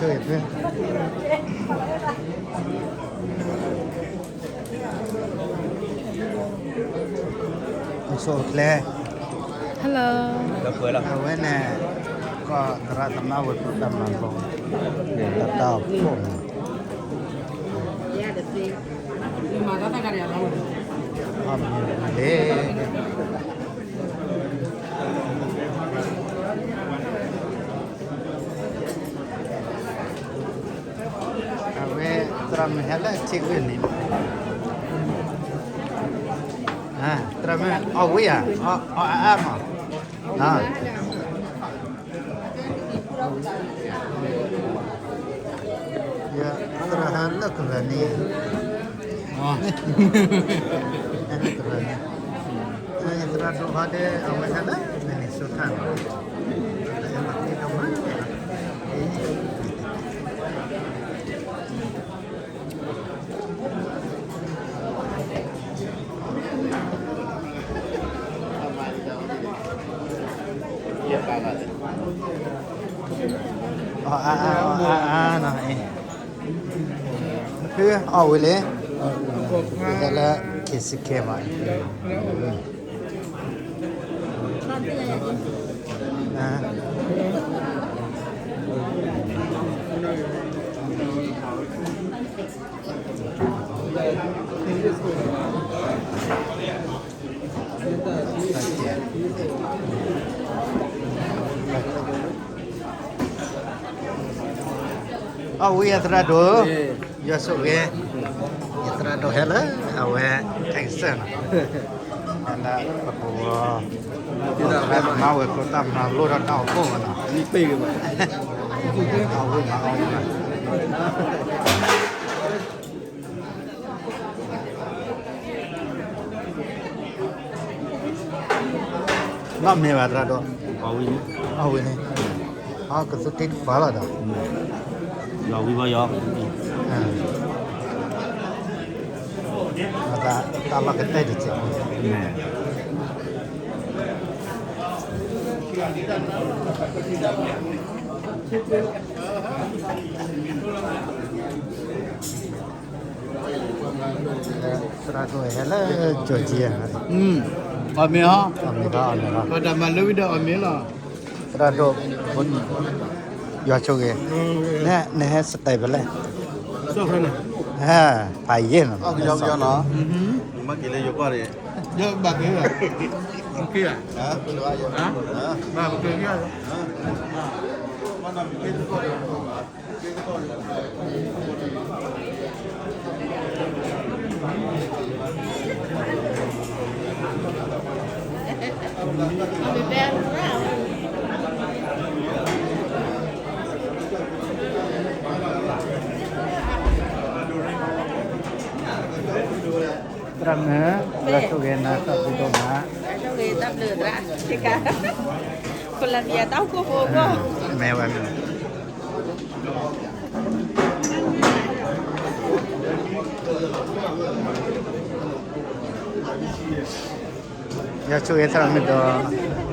ဆိၣ်ဂ့ၤဖု ဆိၣ်ဂ့ၤ Hello အဝဲန့ၣ် ကီၢ်သရၣ်သမါဝဲၤကျိၤတၢ်မၤလိ တၢ်တၢ်အိၣ်ဖှိၣ်မး အမံၤလၢ အဝဲ သရၣ်မုၣ်ဟဲလၢထံဂုၢ်န့ၣ် သရၣ်မုၣ် အီၣ်ဝံၤဧါ အီၣ်အါအါမး ယသရၣ်ဟဲလၢကရၢန့ၣ် ဟဲလၢကရၢန့ၣ် ယသရၣ်ဒိၣ်ဟီဒီး အဝဲဟဲလၢ Minnesota န့ၣ် ဟဲလီၤသ့ဒိၣ်မး အီၣ်အါအါ အီၣ်အါအါနီၤ ဖုအီၣ်ဝံၤလံ ဖုဟဲလၢ ခ့စံခဲမး အီၣ်ဝံၤယသရၣ်ဒိၣ်, ယွၤဆိၣ်ဂ့ၤ, ယသရၣ်ဒိၣ်ဟဲလၢ အဝဲ Texas နီၤ, ဟဲလၢပကဝီၤ မၤဝဲၤကျိၤတၢ်မၤလိဒီးတၢ်အိၣ်ဖှိၣ်မးနီၤ, အီၣ်ဝံၤမး အီၣ်ဝံၤမး နီၢ်မ့ၢ်ဘၣ်သရၣ်ဒိၣ်, အီၣ်ဝံၤန့ၣ်, အီၣ်ကသူတ့တပၤလီၤဒီး, ယီၤဝံၤဘၣ်ယီၤ, တၢ်လီၢ်ကတဲာ်တစဲး သရၣ်ဒိၣ်ဟဲလၢ Georgia အီၣ်မ့ၤဟီ, အီၣ်မ့ၤဟီ, ပှၤတၢ်မၤလၢဝံၤဒီးအီၣ်မ့ၤလီၤ, သရၣ်ဒိၣ်, ယွၤဆိၣ်ဂ့ၤ, နဟဲ stay ဖဲလဲၣ်, ဖးယံာ်နီၤ, မၤက့ၤလၢယိၤကီၢ်န့ၣ်, ဘၣ်က့ၤလီၤ, ဘၣ်က့ၤလီၤ သရၣ်မုၣ်, ယွၤဆိၣ်ဂ့ၤနၤ တၢ်ဘျုးဒိၣ်မး, ယွၤဆိၣ်ဂ့ၤ တၢ်ဘျုးသရၣ်, ကလးဘံယၤတၢ်အိၣ်ဖှိၣ်ဖိအဂီၢ်, မ့ၢ်ဝဲန့ၣ် ယွၤဆိၣ်ဂ့ၤသရၣ်မုၣ်ဒီး